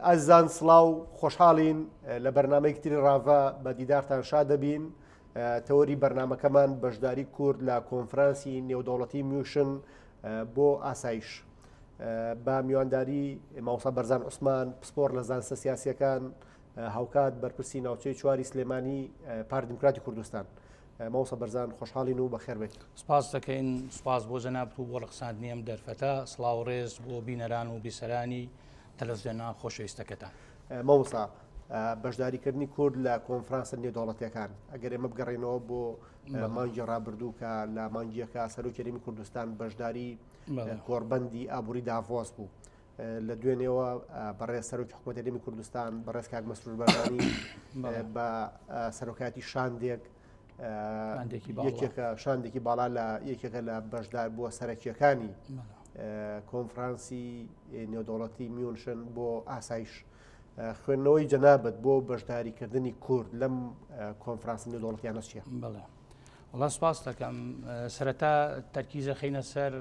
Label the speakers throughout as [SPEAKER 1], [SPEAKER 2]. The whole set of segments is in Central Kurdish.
[SPEAKER 1] ئازیزان سڵاو خۆشحاڵین لە بەرنامەیەکی تری ڕاڤە بە دیدارتان شاد دەبین تەوەری بەرنامەکەمان بەشداری کورد لە کۆنفرانسی نێودەوڵەتی میوشن بۆ ئاسایش بە میوانداری مامۆستا بەرزان عوسمان پسپۆر لە زانستە سیاسیەکان هاوکات بەرپرسی ناوچەی چواری سلێمانی پارتی دیموکراتی کوردستان مامۆستا بەرزان خۆشحاڵین و بەخێر بێیت.
[SPEAKER 2] سپاس دەکەین، سپاس بۆ جەنابت و بۆ ڕەخساندنی ئەم دەرفەتە، سڵاو و ڕێز بۆ بینەران و بیسەرانی تەلەفزیۆنە خۆشەویستەکەتان.
[SPEAKER 1] مامۆستا بەشداریکردنی کورد لە کۆنفرانسە نێودەوڵەتیەکان، ئەگەر ئێمە بگەڕێینەوە بۆ مانگی ڕابردوو کە لە مانگیەکە سەرۆکی هەرێمی کوردستان بەشداری کۆڕبەندی ئابووری داڤۆس بوو، لە دوێنێوە بەڕێز سەرۆکی حکوومەت هەرێمی کوردستان بەڕێز کاک مەسرور بارزانی بە سەرۆکایەتی شاندێک یەکێکە شاندێکی باڵا لە یەکێکە لە بەشدار بووە سەرەکیەکانی کۆنفرانسی نێودەوڵەتی میونشن بۆ ئاسایش خوێندنەوەی جەنابەت بۆ بەشداریکردنی کورد لەم کۆنفرانسی نێودەوڵەتیانە چییە؟
[SPEAKER 2] بەڵێ. وەڵا سپاس دەکەم سەرەتا تەرکیزە خینە سەر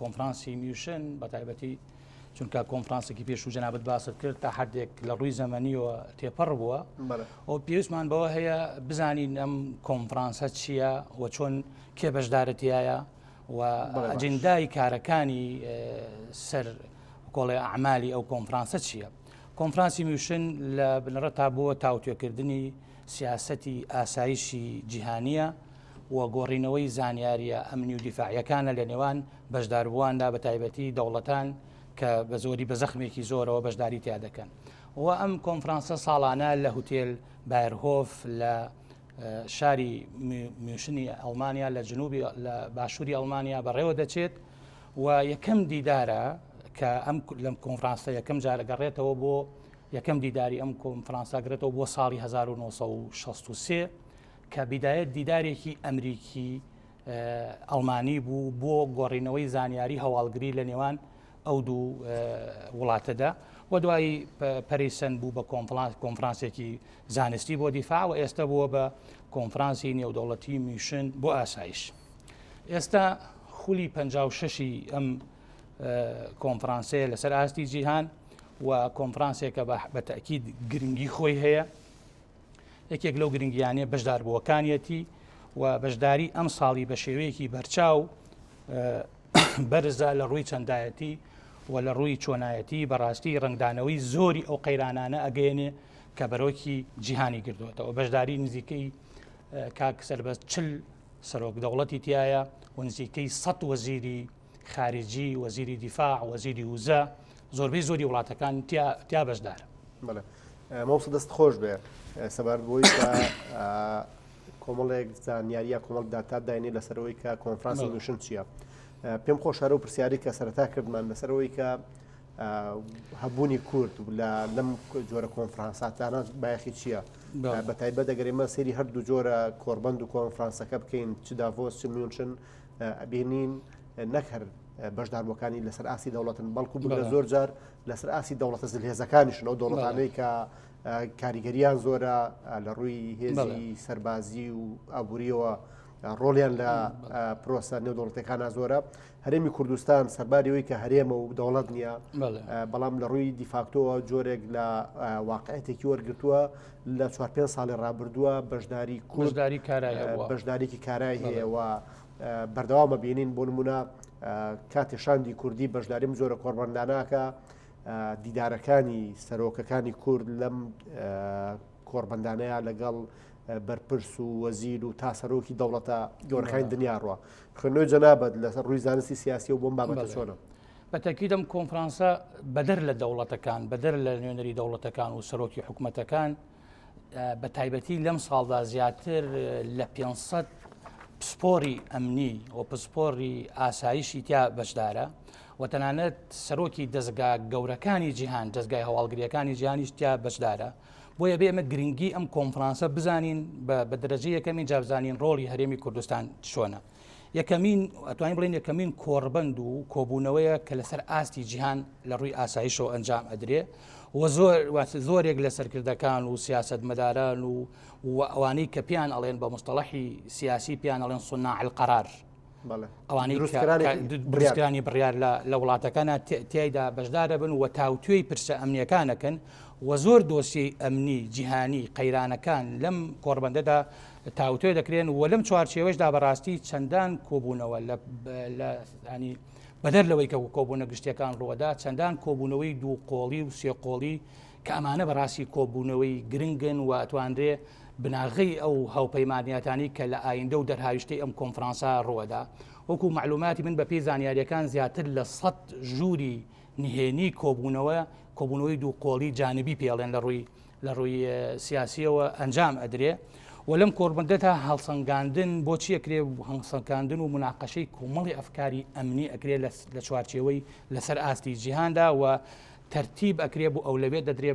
[SPEAKER 2] کۆنفرانسی میوشن بە تایبەتی چونکە کۆنفرانسێکی پێش و جەنابەت باست کرد تا حدێک لە ڕووی زەمەنیەوە تێپەڕ بووە و پێویستمان بەوە هەیە بزانین ئەم کۆنفرانسە چییە و چۆن کێ بەشدارەتیایە و ئەجندای کارەکانی سەر کۆڵێ ئەعمالی ئەو کۆنفرانسە چییە کۆنفرانسی میوشن لە بنەڕەتا بۆ تاوتوێکردنی سیاسەتی ئاسایشی جیهانییە و گۆڕینەوەی زانیارییە ئەمنی و دیفاعییەکانە لە نێوان بەشداربوواندا بە تایبەتی دەوڵەتان کە بە زۆری بە زەخمێکی زۆرەوە بەشداری تیا دەکەن و ئەم کۆنفرانسە ساڵانە لە هوتێل بایرهۆف لە شاری میوشنی ئەڵمانیا لە جنوبی لە باشووری ئەڵمانیا بەڕێوە دەچێت و یەکەم دیدارە کە ئەم لەم کۆنفرانسە یەکەم جارە گەڕێتەوە بۆ یەکەم دیداری ئەم کۆنفرانسە گرێتەوە بۆ ساڵی 1963 کە بیدایەت دیدارێکی ئەمریکی ئەڵمانی بوو بۆ گۆڕینەوەی زانیاری هەواڵگری لە نێوان ئەو دوو وڵاتەدا و دوایی پەرەی سەند بوو بە کۆنفرانسێکی زانستی بۆ دیفاع و ئێستا بووە بە کۆنفرانسی نێودەوڵەتی میوشن بۆ ئاسایش. ئێستا خولی 56ی ئەم کۆنفرانسەیە لەسەر ئاستی جیهان و کۆنفرانسێکە بە تەئکید گرنگی خۆی هەیە یەکێک لەو گرنگیانە بەشداربووەکانیەتی و بەشداری ئەم ساڵی بە شێوەیەکی بەرچاو بەرزە لە ڕووی چەندایەتی و لە ڕووی چۆنایەتی بەڕاستی ڕنگدانەوەی زۆری ئەو قەیرانانە ئەگەێنێ کە بەرۆکی جیهانی گردوێتەوە بەشداری نزیکەی کاک سەربەست چل سەرۆک دەوڵەتی تایە و نزیکەی 100 وەزیری خارجی، وەزیری دیفاع، وەزیری وزە، زۆربەی زۆری وڵاتەکان تیا تیا بەشدارن.
[SPEAKER 1] بەڵێ مامۆستا دەست خۆش بێ سەبارەت بۆی کە کۆمەڵێک زانیاری یا کۆمەڵ داتا داینێ لەسەرەوەی کە کۆنفرانسی میونشن چییە پێم خۆش هەرە و پرسیاری کە سەرەتا کردمان لەسەرەوەی کە هەبوونی کورد لە لەم جۆرە کۆنفرانساتانە بایەخی چییە بە تایبەت ئەگەر ئێمە سەیری هەردوو جۆرە کۆربەند و کۆنفرانسەکە بکەین چ داڤۆس چ میونشن ئەبینین نەک هەر بەشداربووەکانی لەسەر ئاستی دەوڵەتن بەڵکو بگرە زۆر جار لەسەر ئاستی دەوڵەتە زلهێزەکانیشن ئەو دەوڵەتانەی کە کاریگەریان زۆرە لە ڕووی هێزی سەربازی و ئابووریەوە ڕۆڵیان لە پرۆسە نێودەوڵەتەکانە زۆرە هەرێمی کوردستان سەرباریەوەی کە هەرێمە و دەوڵەت نییە بەڵام لە ڕووی دیفاکتۆوە جۆرێک لە واقعێتێکی وەرگتووە لە چوار پێ ساڵی ڕابردووە بەشداری
[SPEAKER 2] کورداری کارای
[SPEAKER 1] بەشداریکی کارای هەیە و بەردەوامە بینین بۆ نمونە کاتێ شاندی کوردی بەشداریم جۆرە کۆڕبەنداناکە دیدارەکانی سەرۆکەکانی کورد لەم کۆڕبەندانەیە لەگەڵ بەرپرس و وەزیر و تا سەرۆکی دەوڵەتە گەورەکانی دنیا ڕوە خوێندنەوەی جەنابەت لەسەر ڕووی زانستی سیاسی و بۆم بابەتە چۆنە؟
[SPEAKER 2] بە تەکید ئەم کۆنفرانسە بەدەر لە دەوڵەتەکان بەدەر لە نوێنەری دەوڵەتەکان و سەرۆکی حکوومەتەکان بە تایبەتی لەم ساڵدا زیاتر لە 500 پسپۆری ئەمنی و پسپۆری ئاسایشی تیا بەشدارە و تەنانەت سەرۆکی دەستگا گەورەکانی جیهان دەستگای هەواڵگریەکانی جیهانیش تیا بەشدارە بۆیە بێ ئێمە گرنگی ئەم کۆنفرانسە بزانین بە دەرەجە یەکەمین جابزانین ڕۆڵی هەرێمی کوردستان چۆنە یەکەمین ئەتوانین بڵێین یەکەمین کۆڕبەند و کۆبوونەوەیە کە لەسەر ئاستی جیهان لە ڕووی ئاسایشەوە ئەنجام ئەدرێ و زۆر زۆرێک لە سەرکردەکان و سیاسەتمەداران و و ئەوانەی کە پێیان ئەڵێن بە مستەڵەحی سیاسی پێیان ئەڵێن صناع القرار. ئەوانەی دروستکرانی بڕیار لە وڵاتەکانە تیایدا بەشدارە بن و تاوتوێی پرسە ئەمنیەکانەکەن و زۆر دۆسیەی ئەمنی جیهانی قەیرانەکان لەم کۆڕبەندەدا تاوتوێ دەکرێن و لەم چوارچێوەشدا بەڕاستی چەندان کۆبوونەوە لە ینی بەدەر لەوەی کە کۆبوونە گشتیەکان ڕووەدا چەندان کۆبوونەوەی دوو قۆڵی و سێ قۆڵی کە ئەمانە بەڕاستی کۆبوونەوەی گرنگن و ئەتوانرێ بناغەی ئەو هاوپەیمانیاتانی کە لە ئایندە و دەرهاویشتەی ئەم کۆنفرانسە ڕووەدا. وەکو مەعلوماتی من بەپێی زانیاریەکان زیاتر لە سەد ژووری نهێنی کۆبوونەوە، کۆبوونەوەی دوو قۆڵی جانبی پێڵێن لە ڕووی لە ڕووی سیاسیەوە ئەنجام ئەدرێ و لەم کۆڕبەندەدا هەڵسەنگاندن بۆ چی ئەکرێ هەڵسەنگاندن و مناقەشەی کۆمەڵی ئەفکاری ئەمنی ئەکرێ لە چوارچێوەی لەسەر ئاستی جیهاندا و تەرتیب ئەکرێ بۆ ئەولەوێت دەدرێ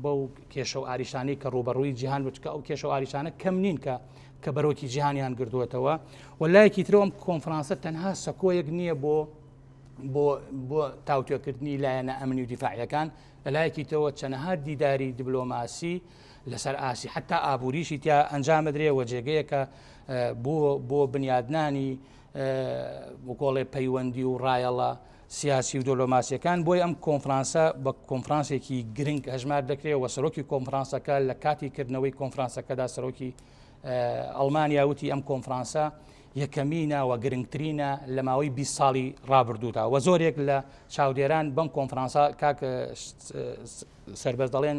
[SPEAKER 2] بەو کێشە و ئاریشانەی کە ڕووبەڕووی جیهان بوو چونکە ئەو کێشە و ئاریشانە کەم نین کە کە بەرۆکی جیهانیان گردووەتەوە و لایەکی ترەوە ئەم کۆنفرانسە تەنها سەکۆیەک نییە بۆ بۆ بۆ تاوتوێکردنی لایەنە ئەمنی و دیفاعیەکان لە لایەکی ترەوە چەنەها دیداری دیبلۆماسی لەسەر ئاسی حتا ئابووریشی تیا ئەنجام بدرێ و جێگەیەکە بۆ بۆ بنیادنانی بکۆڵێ پەیوەندی و ڕایەڵە سیاسی و دۆلۆماسیەکان، بۆیە ئەم کۆنفرانسە بە کۆنفرانسێکی گرنگ هەژمار دەکرێت و سەرۆکی کۆنفرانسەکە لە کاتی کردنەوەی کۆنفرانسەکەدا سەرۆکی ئەڵمانیا وتی ئەم کۆنفرانسە یەکەمینە و گرنگترینە لە ماوەی 20 ساڵی ڕابردوودا و زۆرێک لە چاودێران بەم کۆنفرانسە کاک سەربەست دەڵێن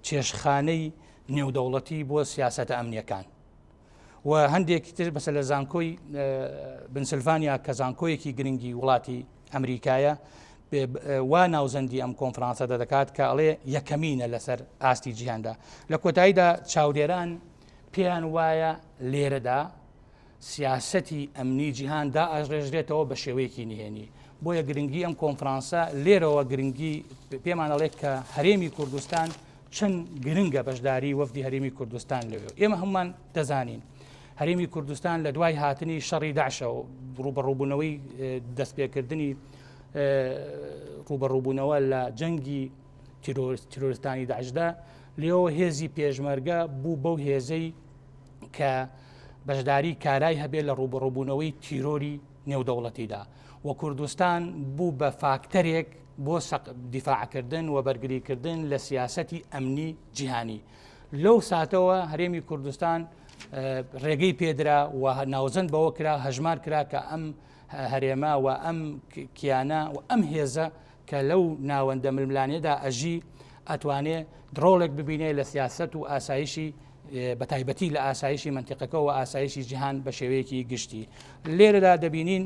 [SPEAKER 2] چێشخانەی نێودەوڵەتی بۆ سیاسەتە ئەمنیەکان. و هەندێکی تر بەسە لە زانکۆی بنسلڤانیا کە زانکۆیەکی گرنگی وڵاتی ئەمریکایە وا ناوزەندی ئەم کۆنفرانسە دەدەکات کە ئەڵێ یەکەمینە لەسەر ئاستی جیهاندا لە کۆتاییدا چاودێران پێیان وایە لێرەدا سیاسەتی ئەمنی جیهاندا ئەژڕێژرێتەوە بە شێوەیەکی نهێنی بۆیە گرنگی ئەم کۆنفرانسە لێرەوە گرنگی پێمانەڵێت کە هەرێمی کوردستان چەند گرنگە بەشداری وەفدی هەرێمی کوردستان لەوێ ئێمە هەمومان دەزانین هەرێمی کوردستان لە دوای هاتنی شەڕی داعشەوە ڕوبەڕووبوونەوەی دەستپێکردنی ڕوبەڕووبوونەوە لە جەنگی تیرۆرستانی داعشدا لێەوە هێزی پێشمەرگە بوو بەو هێزەی کە بەشداری کارای هەبێت لە ڕوبەڕووبوونەوەی تیرۆری نێودەوڵەتیدا و کوردستان بوو بە فاکتەرێک بۆ دیفاعکردن و بەرگریکردن لە سیاسەتی ئەمنی جیهانی. لەو ساتەوە هەرێمی کوردستان ڕێگەی پێدرا و ناوزەند بەوە کرا هەژمار کرا کە ئەم هەرێمە و ئەم کیانە و ئەم هێزە کە لەو ناوەندە ململانێدا ئەژی ئەتوانێ ڕۆڵێک ببینێ لە سیاسەت و ئاسایشی بە تایبەتی لە ئاسایشی مەنتیقەکە و ئاسایشی جیهان بە شێوەیەکی گشتی. لێرەدا دەبینین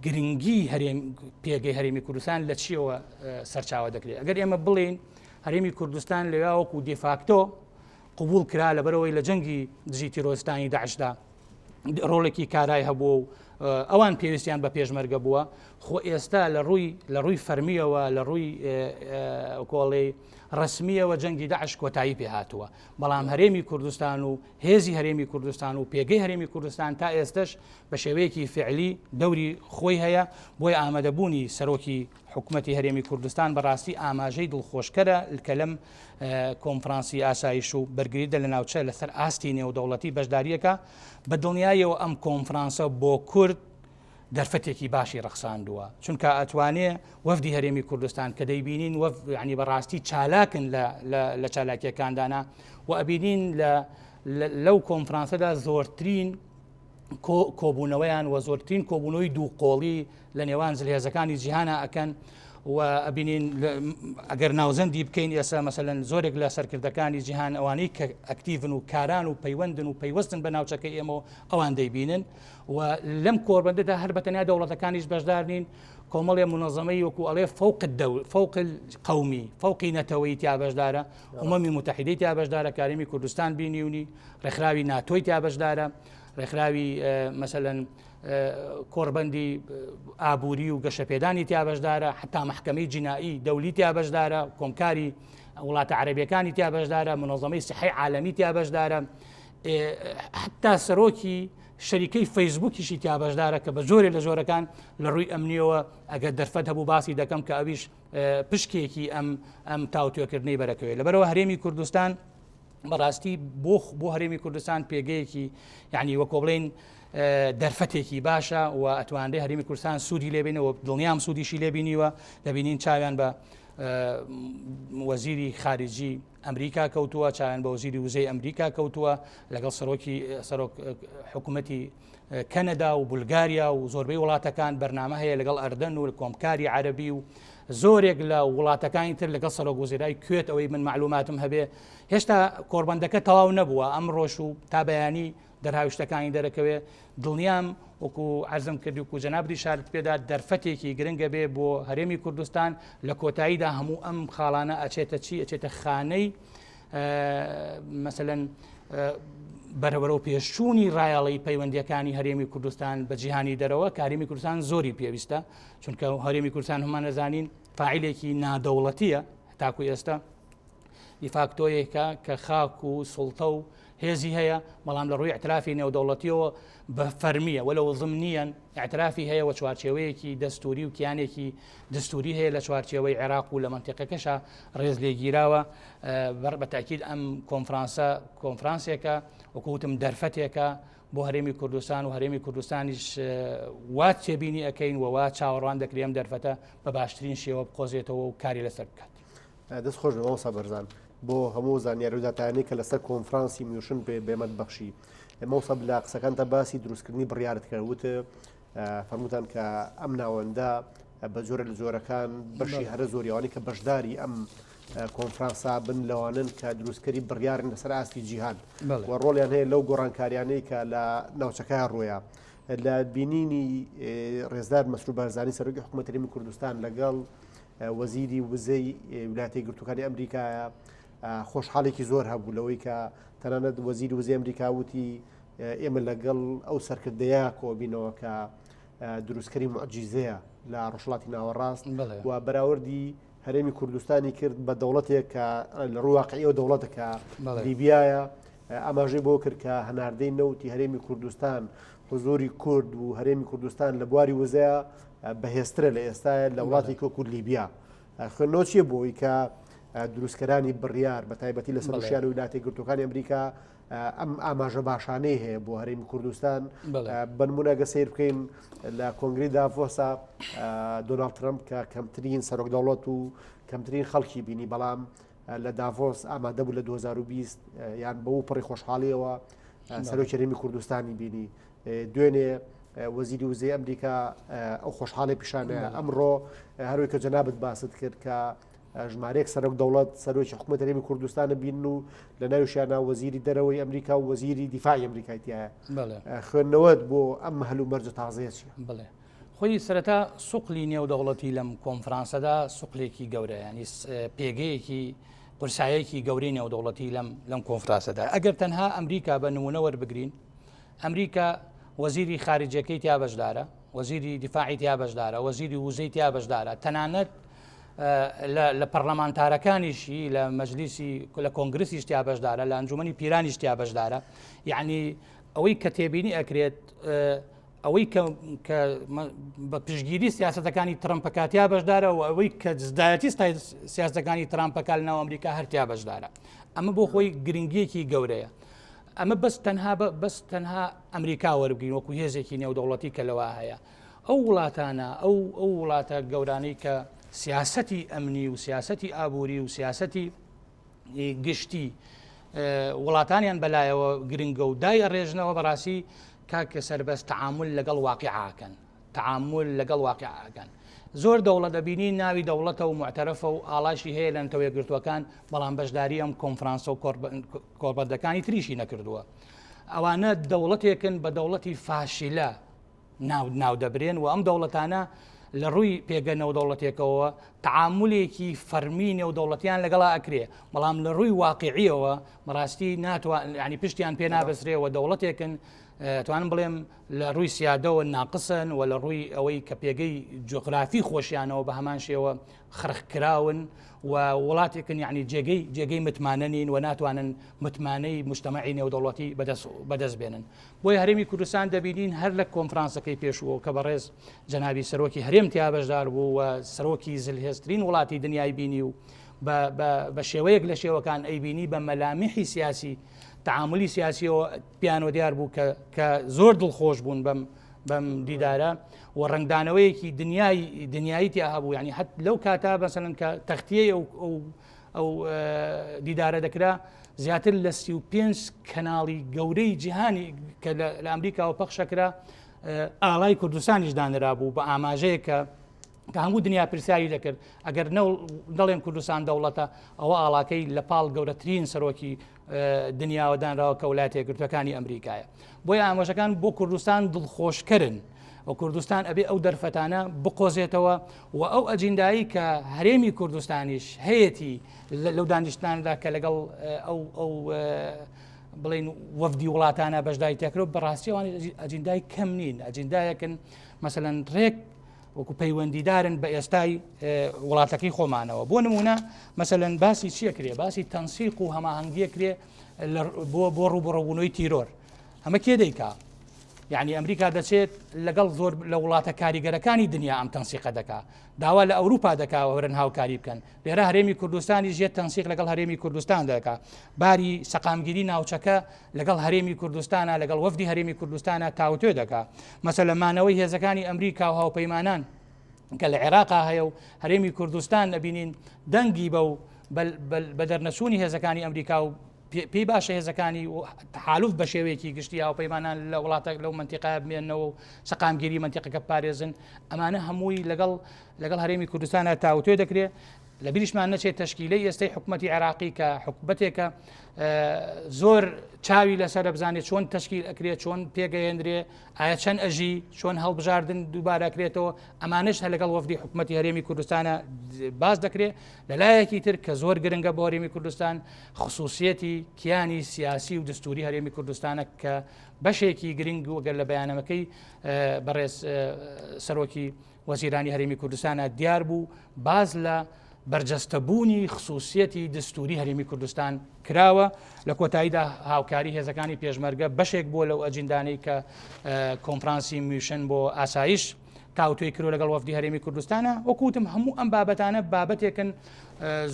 [SPEAKER 2] گرنگی هەرێم پێگەی هەرێمی کوردستان لە چیەوە سەرچاوە دەکرێت ئەگەر ئێمە بڵێین هەرێمی کوردستان لەویا وەکو دیفاکتۆ قبول کرا لەبەرەوەی لە جەنگی دژی تیرۆرستانی داعشدا ڕۆڵێکی کارای هەبووە و ئەوان پێویستیان بە پێشمەرگە بووە خۆ ئێستا لە ڕووی لە ڕووی فەرمیەوە لە ڕووی کۆڵی ڕسمیەوە جەنگی داعش کۆتایی پێهاتووە بەڵام هەرێمی کوردستان و هێزی هەرێمی کوردستان و پێگەی هەرێمی کوردستان تا ئێستش بە شێوەیەکی فعلی دەوری خۆی هەیە بۆیە ئامادەبوونی سەرۆکی حکومەتی هەرێمی کوردستان بەڕاستی ئاماژەی دڵخۆشکەرە کە لەم کۆنفرانسی ئاسایش و بەرگریدا لە ناوچە لەسەر ئاستی نێودەوڵەتی بەشداریەکە بە دڵنیایەوە ئەم کۆنفرانسە بۆ کورد دەرفەتێکی باشی ڕەخساندووە چونکە ئەتوانێ وەفدی هەرێمی کوردستان کە دەیبینین وەف ینی بەڕاستی چالاکن لە چالاکیەکاندانا و ئەبینین لە لەو کۆنفرانسەدا زۆرترین کۆبوونەوەیان و زۆرترین کۆبوونەوەی دوو قۆڵی لە نێوان زلهێزەکانی جیهانە ئەکەن و ئەبینین ئەگەر ناوزەندی بکەین ئێستا مەسەلەن زۆرێک لە سەرکردەکانی جیهان ئەوانەی کە ئەکتیڤن و کاران و پەیوەندن و پەیوەستن بە ناوچەکەی ئێمە ئەوان دەیبینن و لەم کۆربەندەدا هەر بەتەنیا دەوڵەتەکانیش بەشدار نین کۆمەڵێ منەزەمەی وەکو ئەڵێ فوق فوق قومی فوقی نەتەوەی تیا بەشدارە ئومەمی متحدەی تیا بەشدارە کارمی کوردستان بینیونی ڕێکخراوی ناتۆی تیا بەشدارە ڕێکخراوی مەسەلەن کۆڕبەندی ئابووری و گەشەپێدانی تیا بەشدارە حتا محکمەی جینایی دەولی تیا بەشدارە کۆمکاری وڵاتە عەربیەکانی تیا بەشدارە منەظەمەی سحی عالەمی تیا بەشدارە حتا سەرۆکی شەریکەی فەیسبوکیشی تیا بەشدارە کە بە جۆرێ لە جۆرەکان لە ڕووی ئەمنیەوە ئەگەر دەرفەت هەبوو باسی دەکەم کە ئەویش پشکێکی ئەم ئەم تاوتوێکردنەی بەرەکەوێت لەبەرەوە هەرێمی کوردستان. بەڕاستی بۆ بۆ هەرێمی کوردستان پێگەیەکی یعنی وەکۆ بڵین دەرفەتێکی باشە و ئەتوانرێ هەرێمی کوردستان سوودی لێبینەوە دڵنیام سوودیشی لێبینیوە دەبینین چاویان بە وەزیری خارجی ئەمریکا کەوتووە چاویان بە وەزیری وزەی ئەمریکا کەوتووە لەگەڵ سەرۆکی سەرۆک حکوومەتی کەنەدا و بولگاریا و زۆربەی وڵاتەکان بەرنامە هەیە لەگەڵ ئەردەن و کۆمکاری عەربی و زۆرێک لە وڵاتەکانی تر لەگەڵ سەرۆک وەزیرای کوێت ئەوەی من معلوماتم هەبێ هێشتا کۆربەندەکە تەواو نەبووە ئەم ڕۆژ و تا بەیانی دەرهاویشتەکانی دەرەکەوێ دڵنیام وەکو عەرزم کرد و جەنابتی شارت پێدا دەرفەتێکی گرنگە بێ بۆ هەرێمی کوردستان لە کۆتاییدا هەموو ئەم خاڵانە ئەچێتە چی ئەچێتە خانەی مەسەلەن بەرەبەرەو پێشچوونی ڕایەڵی پەیوەندیەکانی هەرێمی کوردستان بە جیهانی دەرەوە کاریمی کوردستان زۆری پێویستە چونکە هەرێمی کوردستان هەمان نەزانین فاعلێکی نادەوڵەتیە تاکو ئێستا دیفاکتۆیەکە کە خاک و سوڵتە و هێزی هەیە بەڵام لە ڕووی اعترافی نێودەوڵەتیەوە بە فەرمیە وەلو ضمنیان اعترافی هەیە و چوارچێوەیەکی دەستوری و کیانێکی دەستوری هەیە لە چوارچێوەی عێراق و لە مەنتیقەکەشا ڕێز لێگیراوە بە تاکید ئەم کۆنفرانسە کۆنفرانسێکە وەکو وتم دەرفەتێکە بۆ هەرێمی کوردستان و هەرێمی کوردستانیش وا تێبینی ئەەکەین و وا چاوەڕوان دەکرێت ئەم دەرفەتە بە باشترین شێوە بقۆزێتەوە و کاری لەسەر بکات.
[SPEAKER 1] دەست خۆش بێ مامۆستا بەرزان بۆ هەموو زانیاری و داتایانەی کە لەسەر کۆنفرانسی میوشن پێ بێمەت بەخشی. مامۆستا لە قسەکانتا باسی دروستکردنی بڕیارت کرد وت فەرمووتان کە ئەم ناوەندە بە جۆرە لە جۆرەکان بەشی هەرە زۆری ئەوانەی کە بەشداری ئەم کۆنفرانسا بن لەوانن کە دروستکەری بڕیارن لەسەر ئاستی جیهان و ڕۆڵیان هەیە لەو گۆڕانکاریانەی کە لە ناوچەکە ڕۆیە لە بینینی ڕێزدار مەسرور بارزانی سەرۆکی حکوومەت هەرێمی کوردستان لەگەڵ وەزیری وزەی ویلایەتە یەکگرتووەکانی ئەمریکایە خۆشحاڵێکی زۆر هەبوو لەوەی کە تەنانەت وەزیری وزەی ئەمریکا وتی ئێمە لەگەڵ ئەو سەرکردەیە کۆبینەوە کە دروستکەری معجیزەیە لە ڕۆژهەڵاتی ناوەڕاست و بەراوردی هەرێمی کوردستانی کرد بە دەوڵەتێک کە لە ڕوواقعیەوە دەوڵەتەکە لیبیایە ئاماژەی بۆ کرد کە هەناردەی نەوتی هەرێمی کوردستان حزوری کورد و هەرێمی کوردستان لە بواری وزەیە بەهێزترە لە ئێستاە لە وڵاتی کۆکو لیبیا خوێندنەوە چیە بۆی کە دروستکەرانی بڕیار بە تایبەتی لە سەرشیان و ویلایەتە یەکگرتووەکانی ئەمریکا ئەم ئاماژە باشانەی هەیە بۆ هەرێمی کوردستان بەنمونە گە سیر بکەین لە کۆنگری داڤۆسا دۆناڵد ترەمپ کە کەمترین سەرۆک دەوڵەت و کەمترین خەڵکی بینی بەڵام لە داڤۆس ئامادە بوو لە 2020 یان بەو پڕی خۆشحاڵیەوە سەرۆکی هەرێمی کوردستانی بینی دوێنێ وەزیری وزەی ئەمریکا ئەو خۆشحاڵی پیشانە ئەمڕۆ هەروی کە جەنابەت باست کرد کە ژمارەیەک سەرۆک دەوڵەت سەرۆکی حکوومەت هەرێمی کوردستانە بین و لە ناویشیانە وەزیری دەرەوەی ئەمریکا و وەزیری دیفاعی ئەمریکای تایە خوێندنەوەت بۆ ئەم هەلومەرجە تازەیە چیە؟
[SPEAKER 2] بڵێ خۆی سەرەتا سوقلی نێودەوڵەتی لەم کۆنفرانسەدا سوقلێکی گەورە ینی پێگەیەکی قورسایەکی گەورەی نێودەوڵەتی لەم لەم کۆنفرانسەدا ئەگەر تەنها ئەمریکا بە نمونە وەربگرین ئەمریکا وەزیری خارجەکەی تیا بەشدارە وەزیری دیفاعی تیا بەشدارە وەزیری وزەی تیا بەشدارە تەنانەت لە پەرلەمانتارەکانیشی لە مەجلیسی لە کۆنگرسیش تیا بەشدارە لە ئەنجومەنی پیرانیش تیا بەشدارە یعنی ئەوەی کە تێبینی ئەکرێت ئەوەی کە بە پشگیری سیاستەکانی ترمپەکە تیا بەشدارە و ئەوەی کە دزدایەتی سیاستەکانی ترامپەکە لە ناو ئەمریکا هەرتیا بەشدارە ئەمە بۆ خۆی گرنگیەکی گەورەیە ئەمە بەس تەنها بەس تەنها ئەمریکا وەربگرین وەکو هێزێکی نێودەوڵەتی کە لەوە هەیە ئەو وڵاتانە ئەو ئەو وڵاتە گەورانەی کە سیاسەتی ئەمنی و سیاسەتی ئابووری و سیاسەتی گشتی وڵاتانیان بەلایەوە گرنگە و دای ئەڕێژنەوە بەڕاستی کاک سەربەست تعامل لەگەڵ واقعاکەن تعامل لەگەڵ واقعاکەن زۆر دەوڵەت دەبینی ناوی دەوڵەتە و معتەرەفە و ئاڵاشی هەیە لە نەتەوە یەکگرتووەکان بەڵام بەشداری ئەم کۆنفرانسە و کۆڕبەندەکانی تریشی نەکردووە ئەوانە دەوڵەتێکن بە دەوڵەتی فاشیلە ناو ناودەبرێن و ئەم دەوڵەتانە لە ڕووی پێگە نێودەوڵەتێکەوە تعاملێکی فەرمی نێودەوڵەتیان لەگەڵا ئەکرێ بەڵام لە ڕووی واقعیەوە بەڕاستی ناتوان ینی پشتیان پێ نابەسرێەوە دەوڵەتێکن توانم بڵێم لە ڕووی سیادەوە ناقسن و لە ڕووی ئەوەی کە پێگەی جوگرافی خۆشیانەوە بە هەمان شێوە خرخکراون و وڵاتێکن یعنی جێگەی جێگەی متمانە نین و ناتوانن متمانەی مجتەمەعی نێودەوڵەتی بەدەست بێنن بۆیە هەرێمی کوردستان دەبینین هەر لە کۆنفرانسەکەی پێشووەوە کە بەڕێز جەنابی سەرۆکی هەرێم تیا بەشدار بوو و سەرۆکی زلهێزترین وڵاتی دنیای بینی و بە شێوەیەک لە شێوەکان ئەیبینی بە مەلامیحی سیاسی تعاملی سیاسیەوە پیانۆ دیار بوو کە کە زۆر دڵخۆش بوون بەم بەم دیدارە و ڕنگدانەوەیەکی دنیای دنیایی تیا هەبوو ینی هەت لەو کاتا بەسەلەن کە تەختیەی ئەو ئەو ئەو دیدارە دەکرا زیاتر لە 35 کەناڵی گەورەی جیهانی کە لە ئەمریکاوە پەخشەکرا ئاڵای کوردستانیش دانرابوو بە ئاماژەیە کە کە هەموو دنیا پرسیاری دەکرد ئەگەر نەڵێن کوردستان دەوڵەتە ئەوە ئاڵاکەی لە پاڵ گەورەترین سەرۆکی دنیاوە دانراوە کە وڵاتە یەکگرتوەکانی ئەمریکایە بۆیە ئاماژەکان بۆ کوردستان دڵخۆشکەرن و کوردستان ئەبێ ئەو دەرفەتانە بقۆزێتەوە و ئەو ئەجیندایی کە هەرێمی کوردستانیش هەیەتی لەو دانیشتاندا کە لەگەڵ ئەو ئەو بڵین وەفدی وڵاتانە بەشداری تێکرۆ بەڕاستیوان ئەجیندای کەم نین ئەجیندایەکن مەسەەن ڕێک وەکو پەیوەندیدارن بە ئێستای وڵاتەکەی خۆمانەوە بۆ نمونە مەسەلەن باسی چیە کرێ باسی تەنسیق و هەماهەنگیە کرێ بۆ بۆ ڕووبڕبوونەوەی تیرۆر ئەمە کێ دەیکا یعنی ئەمریکا دەچێت لەگەڵ زۆر لە وڵاتە کاریگەرەکانی دنیا ئەم تەنسیقە دەکا داوا لە ئەوروپا دەکا وەرن هاوکاری بکەن لێرە هەرێمی کوردستانی ژێت تەنسیق لەگەڵ هەرێمی کوردستان دەکا باری سەقامگیری ناوچەکە لەگەڵ هەرێمی کوردستانە لەگەڵ وەفدی هەرێمی کوردستانە تاوتوێ دەکا مەسەلە مانەوەی هێزەکانی ئەمریکا و هاوپەیمانان کە لە عێراقا هەیە و هەرێمی کوردستان نەبینین دەنگی بە و بە دەرنەچوونی هێزەکانی ئەمریکا و پێی باشە هێزەکانی تحالف بە شێوەیەکی گشتی هاوپەیمانان لە وڵاتە لەو منتیقا بمێنەوە و سەقامگیری منتیقەکە پارێزن ئەمانە هەمووی لەگەڵ لەگەڵ هەرێمی کوردستانە تاوتوێ دەکرێت لە بیریشمان نەچێت تەشکیلەی ئێستەی حکومەتی عێراقی کە حکومەتێکە زۆر چاوی لەسەرە بزانێت چۆن تەشکیل ئەکرێت چۆن پێگەیەندرێ ئایا چەند ئەژی چۆن هەڵبژاردن دووبارەکرێتەوە ئەمانش هەر لەگەڵ وەفدی حکوومەتتی هەرێمی کوردستانە باز دەکرێت لەلایەکی تر کە زۆر گرنگە بۆ هەرێمی کوردستان خصوصیەتی کیانی سیاسی و دەستوری هەرێمی کوردستانە کە بەشێکی گرنگ وگەر لە بەیانەمەکەی بەڕێز سەرۆکی وەزیرانی هەرێمی کوردستانە دیار بوو باس لە بەرجەستەبوونی خسوسیەتی دەستوری هەرێمی کوردستان کراوە لە کۆتاییدا هاوکاری هێزەکانی پێشمەرگە بەشێک بووە لەو ئەجیندانەی کە کۆنفرانسی میوشن بۆ ئاسایش تاوتوێی کرۆ لەگەڵ وەفدی هەرێمی کوردستانە وەکوتم هەموو ئەم بابەتانە بابەتێکن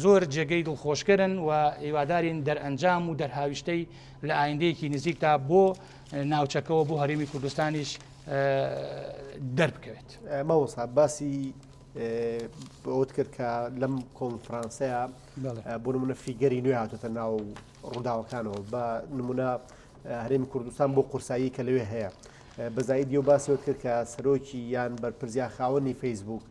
[SPEAKER 2] زۆر جێگەی دڵخۆشکردن و هیوادارین دەرئەنجام و دەرهاویشتەی لە ئایندەیەکی نزیکدا بۆ ناوچەکەەوە بۆ هەرێمی کوردستانیش دەربکەوێت.
[SPEAKER 1] مامۆستا باسی ئەوت کرد کە لەم کۆنفرانسەیە بۆ نمونە figure ی نوێ هاتوتە ناو ڕووداوەکانەوە بە نمونە هەرێمی کوردستان بۆ قورسایی کە لەوێ هەیە بەزایی دیو باسیوت کرد کە سەرۆکی یان بەرپرسیا خاوەنی فەیسبوک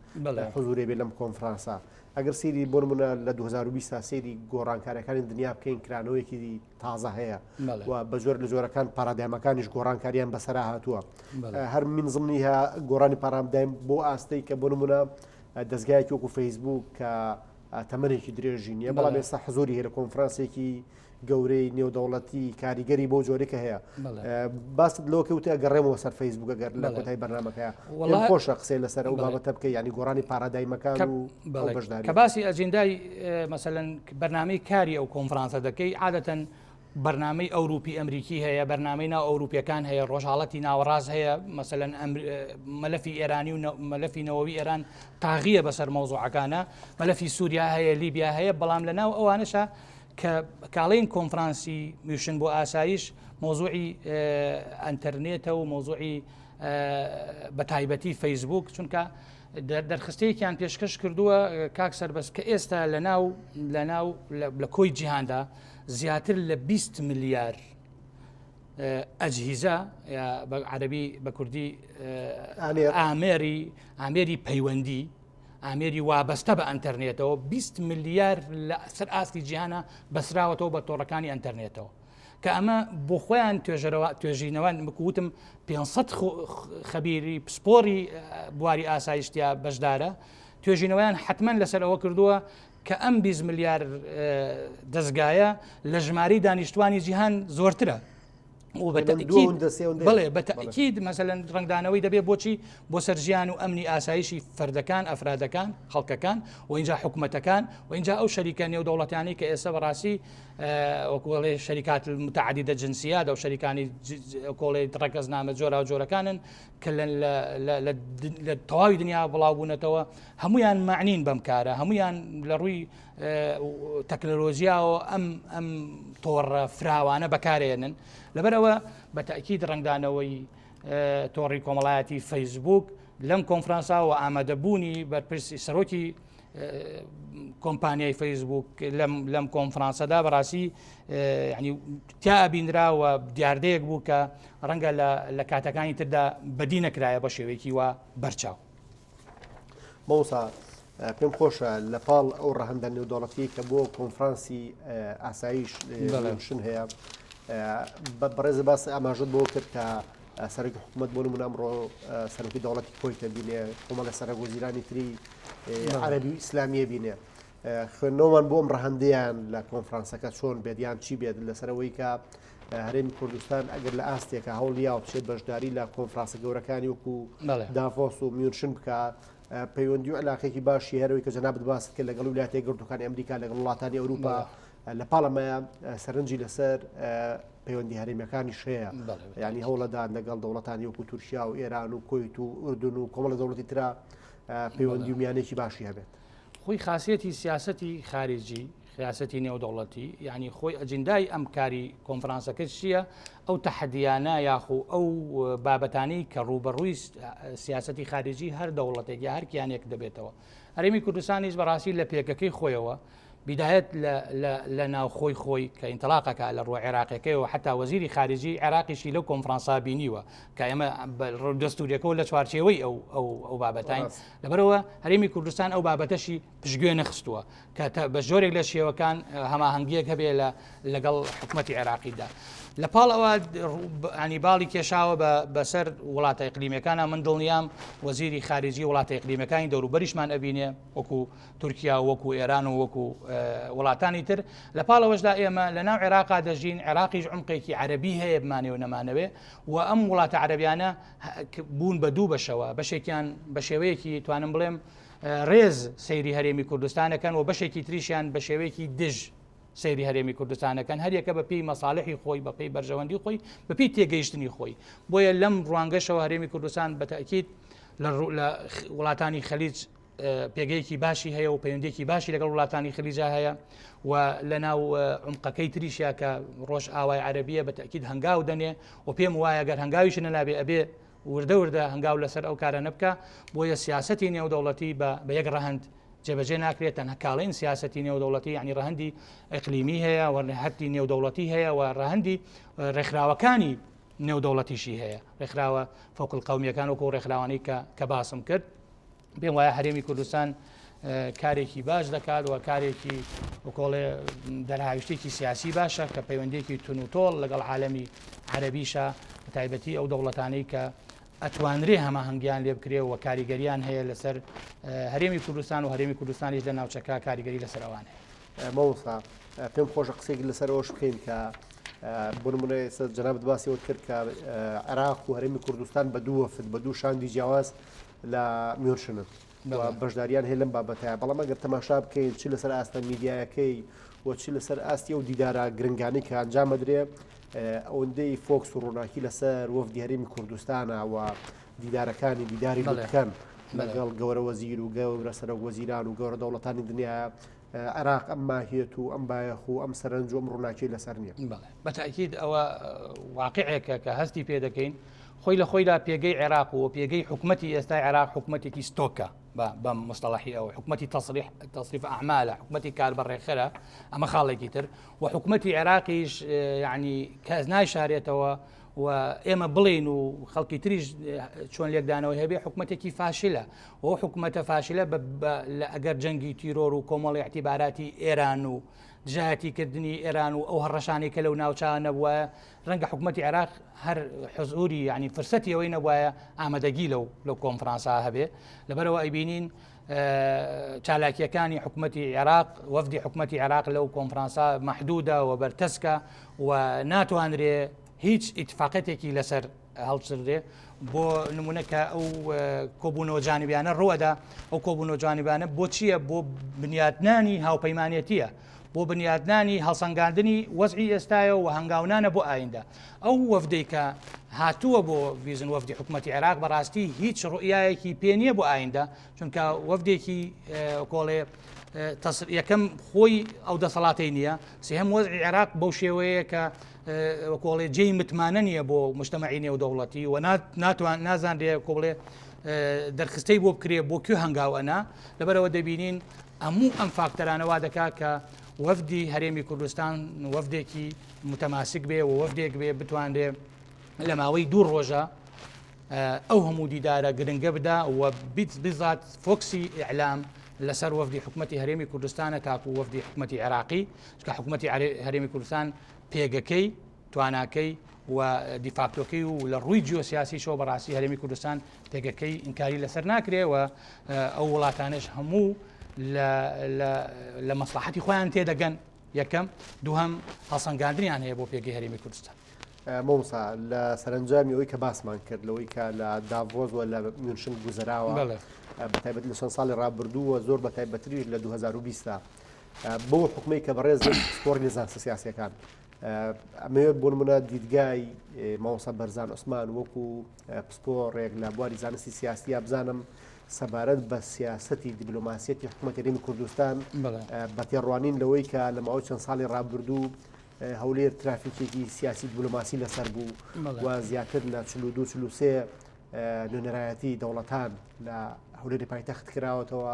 [SPEAKER 1] حزورێ بێ لەم کۆنفرانسە ئەگەر سەیری بۆ نمونە لە 2020 تا سەیری گۆڕانکاریەکانی دنیا بکەین کرانەوەیەکی تازە هەیە و بە جۆر لە جۆرەکان پارادایمەکانیش گۆڕانکاریان بەسەرا هاتووە هەر من زمنی ها گۆڕانی پارادایم بۆ ئاستەی کە بۆ نمونە دەستگایەکی وەکو فەیسبوک کە تەمەنێکی درێژی نییە بەڵام ئێستا حزوری هەیە لە کۆنفرانسێکی گەورەی نێودەوڵەتی کاریگەری بۆ جۆرێکە هەیە باست لەوە کەوتە گەڕێمەوە سەر فەیسبوک گەر لە کۆتای بەرنمەکەیە وڵا خۆشە قسەی لەسەر ئەو بابەتە بکە ینی گۆڕانی پارادایمەکان و بەشداری
[SPEAKER 2] کە باسی ئەجیندای مەسەلەن بەرنامەی کاری ئەو کۆنفرانسە دەکەی عادەتەن بەرنامەی ئەوروپی ئەمریکی هەیە بەرنامەی ناو ئەوروپیەکان هەیە ڕۆژهڵەتی ناوەڕاست هەیە مەسەلەن مەلەفی ئێرانی و مەلەفی نەوەوی ئێران تاغیە بەسەر مەوزوعەکانە مەلەفی سووریا هەیە لیبیا هەیە بەڵام لە ناو ئەوانەشە کە کاڵین کۆنفرانسی میوشن بۆ ئاسایش مۆزوعی ئەتەرنێتە و مۆزوعی بە تایبەتی فەیسبوک چونکە دەرخستەیەکیان پێشکەش کردووە کاک سەربەست کە ئێستا لە ناو لە ناو لە کۆی جیهاندا زیاتر لە 20 ملیار ئەجهیزە بە عەربی بە کوردی ئامێری ئامێری پەیوەندی ئامێری وابەستە بە ئەتەرنێتەوە 20 ملیار لە سەر ئاستی جیهانە بەسراوەتەوە بە تۆڕەکانی ئەتەرنێتەوە کە ئەمە بۆ خۆیان توێژەرەوە توێژینەوە وەکو وتم 500 خەبیری پسپۆری بواری ئاسایشتیا بەشدارە توێژینەوەیان حتمما لەسەر ئەوە کردووە کە ئەم 20 ملیار دەستگایە لە ژمارەی دانیشتوانی جیهان زۆرترە بڵێ بە تەکید مەسەلەن ڕنگدانەوەی دەبێت بۆچی بۆ سەر ژیان و ئەمنی ئاسایشی فەردەکان ئەفرادەکان خەڵکەکان و اینجا حکوومەتەکان و اینجا ئەو شەریکە نێودەوڵەتانی کە ئێستا بەڕاستی وەکوڵێ شەریکات متعددە جنسیات ئەو شەریکانی کۆڵێ ڕەگەزنامە جۆرا و جۆرەکانن کە لە تەواوی دنیا بڵاو بوونەتەوە هەمویان معنین بەم کارە هەمویان لە ڕووی تەکنەلۆژیاوە ئەم ئەم تۆڕە فراوانە بەکارێنن لەبەرەوە بە تاکیید ڕنگدانەوەی تۆڕی کۆمەڵایەتی فەیسبوک لەم کۆنفرانسا و ئامادەبوونی بەرپرسی سەرۆکی کۆمپانیای فەیسبوک لەم لەم کۆنفرانسەدا بەڕاستی ینی تیا بینرا و دیاردەیەک بوو کە ڕەنگە لە کاتەکانی تردا بەدی نەکرایە بە شێوەیەکی وا بەرچاو.
[SPEAKER 1] مامۆستا پێم خۆشە لە پاڵ ئەو ڕەهەندە نێودەوڵەتیەی کە بۆ کۆنفرانسی ئاسایش شن هەیە بەڕێز باس ئاماژت بۆ کرد کە سەرۆکی حکوومەت بۆ نمونە ئەمڕۆ سەرۆکی دەوڵەتی کۆیتە بینێ کۆمەڵە سەرۆک وەزیرانی تری عەربی و ئیسلامیە بینێ خوێندنەوەمان بۆ ئەم ڕەهەندەیان لە کۆنفرانسەکە چۆن بێت یان چی بێت لەسەرەوەی کە هەرێمی کوردستان ئەگەر لە ئاستێکە هەوڵیاوە بچێت بەشداری لە کۆنفرانسە گەورەکانی وەکو داڤۆس و میونشن بکە پەیوەندی و علاقێکی باشی هەرەوەی کە جەنابت باست کرد لەگەڵ ویلایەتە یەکگرتووەکانی ئەمریکا لەگەڵ وڵاتانی ئەوروپا لە پاڵەمەیە سەرنجی لەسەر پەیوەندی هەرێمیەکانیش هەیە ینی هەوڵەدان لەگەڵ دەوڵەتانی وەکو تورکیا و ئێران و کۆیت و ئوردن و کۆمەڵە دەوڵەتی ترا پەیوەندی و میانێکی باشی هەبێت.
[SPEAKER 2] خۆی خاسیەتی سیاسەتی خارجی سیاسەتی نێودەوڵەتی یعنی خۆی ئەجندای ئەم کاری کۆنفرانسەکە چییە ئەو تەحەدیانە یاخو ئەو بابەتانی کە ڕووبەڕووی سیاسەتی خارجی هەر دەوڵەتێک یا هەر کیانێک دەبێتەوە هەرێمی کوردستانیش بەڕاستی لە پێگەکەی خۆیەوە بیدایەت لە ناوخۆی خۆی کە ئینتلاقەکە لە ڕووە عێراقیەکەیەوە حتا وەزیری خارجی عێراقیشی لەو کۆنفرانسا بینیوە کە ئێمە دەستورەکەەوە لە چوارچێوەی ئەو ئەو ئەو بابەتین لەبەرەوە هەرێمی کوردستان ئەو بابەتەشی پشتگوێ نەخستووە کە بە جۆرێک لە شێوەکان هەماهەنگیەک هەبێ لە لەگەڵ حکوومەتتی عێراقیدا. لە پاڵ ئەوە ینی باڵی کێشاوە بەسەر وڵاتە ئیقلیمەکانە من دڵنیام وەزیری خارجی وڵاتە ئیقلیمەکانی دەوروبەریشمان ئەبینێ وەکو تورکیا وەکو ئێران و وەکو وڵاتانی تر لە پاڵەوەشدا ئێمە لە ناو عێراقا دەژین عێراقیش عمقێکی عەربی هەیە بمانێ و نەمانەوێ و ئەم وڵاتە عەربیانە بوون بە دوو بەشەوە بەشێکیان بە شێوەیەکی توانم بڵێم ڕێز سەیری هەرێمی کوردستانەکەن و بەشێکی تریشیان بە شێوەیەکی دژ سەیری هەرێمی کوردستانەکەن هەریەکە بە پێی مەساڵحی خۆی بە پێی بەرژەوەندی خۆی بە پێی تێگەیشتنی خۆی بۆیە لەم ڕوانگەشەوە هەرێمی کوردستان بە تەئکید لە وڵاتانی خەلیج پێگەیەکی باشی هەیە و پەیوەندێکی باشی لەگەڵ وڵاتانی خلیجا هەیە و لە ناو عمقەکەی تریشیا کە ڕۆژ ئاوای عەربیە بە تەکیید هەنگاو دەنێ و پێم وایە گەر هەنگاویش نەنابێ ئەبێ وردە وردە هەنگاو لەسەر ئەو کارانە بکا، بۆیە سیاسەتی نێودەوڵەتی بە بە یەک ڕەهەند جێبەجێ ناکرێت، تەنها کاڵین سیاسەتی نێودەوڵەتی یانی ڕەهەندی ئیقلیمی هەیە و ڕەهەندی نێودەوڵەتی هەیە و ڕەهەندی ڕێکخراوەکانی نێودەوڵەتیشی هەیە، ڕێکخراوە فەوق القەومیەکان وەکو ڕێکخراوانەی کە کە باسم کرد. پێم وایە هەرێمی کوردستان کارێکی باش دەکات و کارێکی وکۆڵێ دەرهاویشتێکی سیاسی باشە کە پەیوەندێکی تون و تۆڵ لەگەڵ عالەمی عەربیشە تایبەتی ئەو دەوڵەتانەی کە ئەتوانرێ هەماهەنگیان لێ بکرێ و کاریگەریان هەیە لەسەر هەرێمی کوردستان و هەرێمی کوردستانیش لە ناوچەکە کاریگەری لەسەر ئەوان هەیە.
[SPEAKER 1] مامۆستا پێم خۆشە قسەیەک لەسەر ئەوەش بکەین کە بۆ نمونە ئێستا جەنابت باسی ئەوەت کرد کە عێراق و هەرێمی کوردستان بە دوو وەفد بە دوو شاندی جیاواز لە میونشنن و بەشداریان هەیە لەم بابەتە بەڵام ئەگەر تەماشا بکەین چ لەسەر ئاستە میدیایەکەی و چ لەسەر ئاستی ئەو دیدارە گرنگانەی کە ئەنجام ئەدرێ ئەوەندەی فۆکس و ڕووناکی لەسەر وەفدی هەرێمی کوردستانە و دیدارەکانی دیداری بکەن لەگەڵ گەورە وەزیر و گەورە سەرۆک وەزیران و گەورە دەوڵەتانی دنیا عێراق ئەم ماهیەت و ئەم بایەخ و ئەم سەرنج و ئەم ڕووناکی لەسەر نییە.
[SPEAKER 2] بە تاکید ئەوە واقعێکە کە هەستی پێ دەکەین خۆی لە خۆیدا پێگەی عێراق و پێگەی حکومەتی ئێستای عێراق حکومەتێکی ستۆکە بە مستەڵحی ئەو حکومەتی تەسریح تەسریف ئەعمالە حکومەتی کاربەڕێخەرە ئەمە خاڵێکی تر و حکومەتی عێراقیش یعنی کەس نایشارێتەوە و ئێمە بڵێین و خەڵکی تریش چۆن لێکدانەوەی هەبێ حکومەتێکی فاشلە و حکومەتە فاشلە لە ئەگەر جەنگی تیرۆر و کۆمەڵی اعتیباراتی ئێران و دژایەتیکردنی ئێران و ئەو هەڕەشانەی کە لەو ناوچە نەبووە ڕەنگە حکوومەتتی عێراق هەر حزوری ینی فرسەتی ئەوەی نەبوایە ئامادەگی لەو لەو کۆنفرانسا هەبێ لەبەرەوە ئەیبینین چالاکیەکانی حکوومەتتی عێراق وەفدی حکوومەتتی عێراق لەو کۆنفرانسا مەحدودە و بەرتەسکە و ناتوانرێ هیچ ئیتفاقەتێکی لەسەر هەڵچنرێ بۆ نمونە کە ئەو کۆبوونەوە جانبیانە ڕوەدا ئەو کۆبوونەوە جانبانە بۆ چییە بۆ بنیاتنانی هاوپەیمانەتیە بۆ بنیاتنانی هەڵسەنگاندنی وەزعی ئێستایە و هەنگاونانە بۆ ئایندە ئەو وەفدەی کە هاتووە بۆ ڤیزن وەفدی حکوومەتتی عێراق بەڕاستی هیچ ڕوئیایەکی پێ نییە بۆ ئایندە چونکە وەفدێکی کۆڵێ یەکەم خۆی ئەو دەسەڵاتەی نییە سێهەم وەزعی عێراق بەو شێوەیە کە وەکۆڵێ جێی متمانە نییە بۆ مجتەمەعی نێودەوڵەتی و ناتوان نازانرێ کۆڵێ دەرخستەی بۆ بکرێ بۆ کوێ هەنگاو ئەنا لەبەرەوە دەبینین هەموو ئەم فاکتەرانە وا دەکا کە وەفدی هەرێمی کوردستان وەفدێکی متەماسک بێ و وەفدێک بێ بتوانرێ لە ماوەی دوو ڕۆژە ئەو هەموو دیدارە گرنگە بدا و بیزات فۆکسی ئیعلام لەسەر وەفدی حکوومەتتی هەرێمی کوردستانە تاکو وەفدی حکوومەتتی عێراقی چکە حکوومەتتی هەرێمی کوردستان پێگەکەی تواناکەی و دیفاکتۆکەی و لە ڕووی جیۆسیاسیشەوە بەڕاستی هەرێمی کوردستان پێگەکەی ئینکاری لەسەر ناکرێ و ئەو وڵاتانش هەموو لە مەسلحەتی خۆیان تێدەگەن یەکەم دووهەم هەڵسەنگاندنیان هەیە بۆ پێگەی هەرێمی کوردستان.
[SPEAKER 1] مامۆستا لە سەرەنجامی ئەوەی کە باسمان کرد لەوەی کە لە داڤۆس و لە میونشن گوزەراوە بە تایبەت لە چەند ساڵی ڕابردوو و زۆر بە تایبەتریش لە 2020 دا بەو حکومەی کە بەڕێز پسپۆڕی لە زانستە سیاسیەکان ئەمەوێت بۆ نمونە دیدگای مامۆستا بەرزان عوسمان وەکو پسپۆڕێک لە بواری زانستی سیاسیە بزانم سەبارەت بە سیاسەتی دیبلۆماسیەتی حکوومەتی هەرێمی کوردستان بە تێڕوانین لەوەی کە لە ماوەی چەند ساڵی ڕابردوو هەولێر ترافیکێکی سیاسی دیبلۆماسی لەسەر بوو و زیاتر لە 42 43 نوێنەرایەتی دەوڵەتان لە هەولێری پایتەخت کراوەتەوە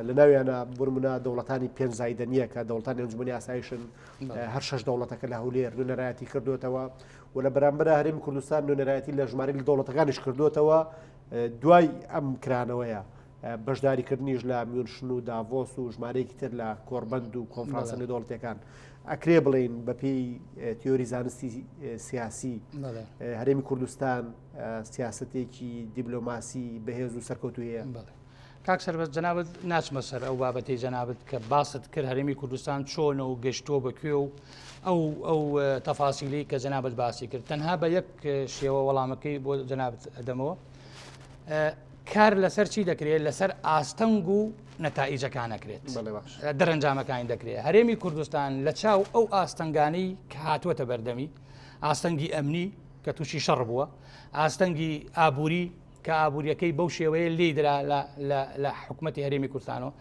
[SPEAKER 1] لە ناویانە بۆ نمونە دەوڵەتانی پێنج زایدە نییە کە دەوڵەتانی ئەنجومەنی ئاسایشن هەر شەش دەوڵەتەکە لە هەولێر نوێنەرایەتی کردوێتەوە و لە بەرامبەر هەرێمی کوردستان نوێنەرایەتی لە ژمارە لە دەوڵەتەکانیش کردوێتەوە دوای ئەم کرانەوەیە بەشداریکردنیش لە میونشن و داڤۆس و ژمارەیەکی تر لە کۆڕبەند و کۆنفرانسە نێودەوڵەتیەکان ئەکرێ بڵێین بەپێی تیۆری زانستی سیاسی هەرێمی کوردستان سیاستێکی دیبلۆماسی بەهێز و سەرکەوتو هەیە.
[SPEAKER 2] کاک سەربەست جەنابت ناچمە سەر ئەو بابەتەی جەنابت کە باست کرد هەرێمی کوردستان چۆنە و گەشتووە بە کوێ و ئەو ئەو تەفاسیلی کە جەنابت باسی کرد تەنها بە یەک شێوە وەڵامەکەی بۆ جەنابت ئەدەمەوە کار لەسەر چی دەکرێت لەسەر ئاستەنگ و نەتائیجەکان ئەکرێت دەرەنجامەکانی دەکرێت هەرێمی کوردستان لە چاو ئەو ئاستەنگانەی کە هاتووەتە بەردەمی ئاستەنگی ئەمنی کە تووشی شەڕ بووە ئاستەنگی ئابووری کە ئابوووریەکەی بەو شێوەیە لی درا لە حکوومەتتی هەرێمی کوردستانەوە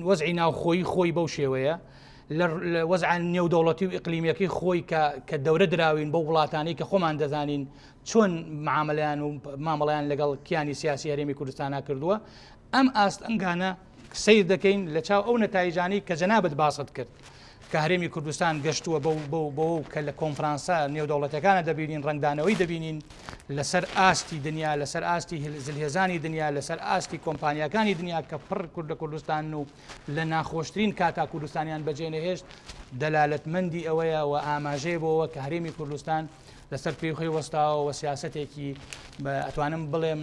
[SPEAKER 2] وەزعی ناوخۆی خۆی بەو شێوەیە لە وەزع نێودەوڵەتی و ئیقلیمیەکەی خۆی کە دەورە دراوین بۆ وڵاتانی کە خۆمان دەزانین چۆن معاملەیان و مامەڵەیان لەگەڵ کیانی سیاسی هەرێمی کوردستانا کردووە ئەم ئاستەنگانە سیر دەکەین لە چاو ئەو نەتایجانی کە جەنابت باست کرد کە هەرێمی کوردستان گەشتووە بەو بەو بەو کە لە کۆنفرانسە نێودەوڵەتەکانە دەبینین ڕەنگدانەوەی دەبینین لەسەر ئاستی دنیا لەسەر ئاستی زلهێزانی دنیا لەسەر ئاستی کۆمپانیاکانی دنیا کە پڕ کورد لە کوردستان و لە ناخۆشترین کاتا کوردستانیان بەجێ نەهێشت دەلالەتمەندی ئەوەیە و ئاماژەیە بۆەوە کە هەرێمی کوردستان لەسەر پێی خۆی وەستاوە و سیاسەتێکی ئەتوانم بڵێم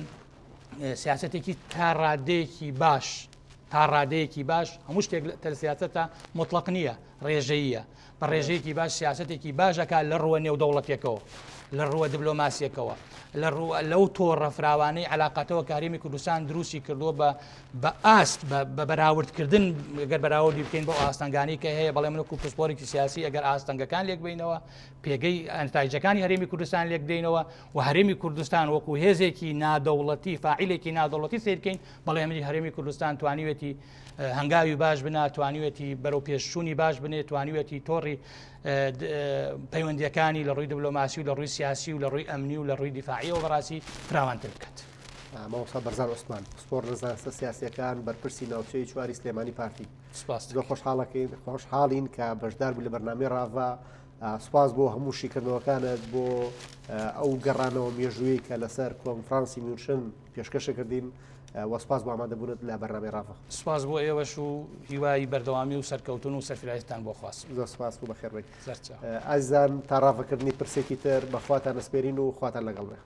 [SPEAKER 2] سیاسەتێکی تا ڕادەیەکی باش تا ڕادەیەکی باش هەموو شتێک تەل سیاسەتە مطلق نییە ڕێژەیە بە ڕێژەیەکی باش سیاسەتێکی باشەکە لە ڕووە نێودەوڵەتێکەوە لە ڕووە دیبلۆماسیەکەوە لە ڕووە لەو تۆڕە فراوانەی علااقاتەوە کارێمی کوردستان دروستی کردووە بە بە ئاست بە بەراوردکردن گەر بەراوردی بکەین بۆ ئاستەنگانی کە هەیە بەڵێ منەکو پسپۆرێکی سیاسی ئەگەر ئاستەنگەکان لێک بینەوە پێگەی ئەنتایجەکانی هەرێمی کوردستان لێک بدەینەوە و هەرێمی کوردستان وەکو هێزێکی نادەوڵەتی فاعلێکی نادەوڵەتی سیرکەین بەڵێ ئەمری هەرێمی کوردستان توانیوێتی هەنگاوی باش بنا توانیوێتی بەرەو پێشچوونی باش بنێ توانیوێتی تۆڕی پەیوەندیەکانی لە ڕووی دیبلۆماسی و لە ڕووی سیاسی و لە ڕووی ئەمنی و لە ڕووی دیفاعیەوە بەڕاستی فراوانتر بکات.
[SPEAKER 1] مامۆستا بەرزان عوسمان پسپۆڕ لە زانستە سیاسیەکان بەرپرسی ناوچەی چواری سلێمانی پارتی
[SPEAKER 2] سپاس
[SPEAKER 1] زۆر خۆشحاڵەکەین خۆشحاڵین کە بەشدار بوو لە بەرنامەی ڕاڤە سوپاس بۆ هەموو شیکردنەوەکانت بۆ ئەو گەڕانەوە مێژوویی کە لەسەر کۆنفرانسی میونشن پێشکەشە کردین وە سوپاس بۆ ئامادەبوونت لە بەرنامەی ڕاڤە.
[SPEAKER 2] سوپاس بۆ ئێوەش و هیوای بەردەوامی و سەرکەوتن و سەرفرازیتان بۆ خواستم.
[SPEAKER 1] زۆر سوپاس و بەخێربێیت.
[SPEAKER 2] سەرچاو.
[SPEAKER 1] ئازیزان تا ڕاڤەکردنی پرسێکی تر بە خواتان ئەسپێرین و خواتان لەگەڵ بێ.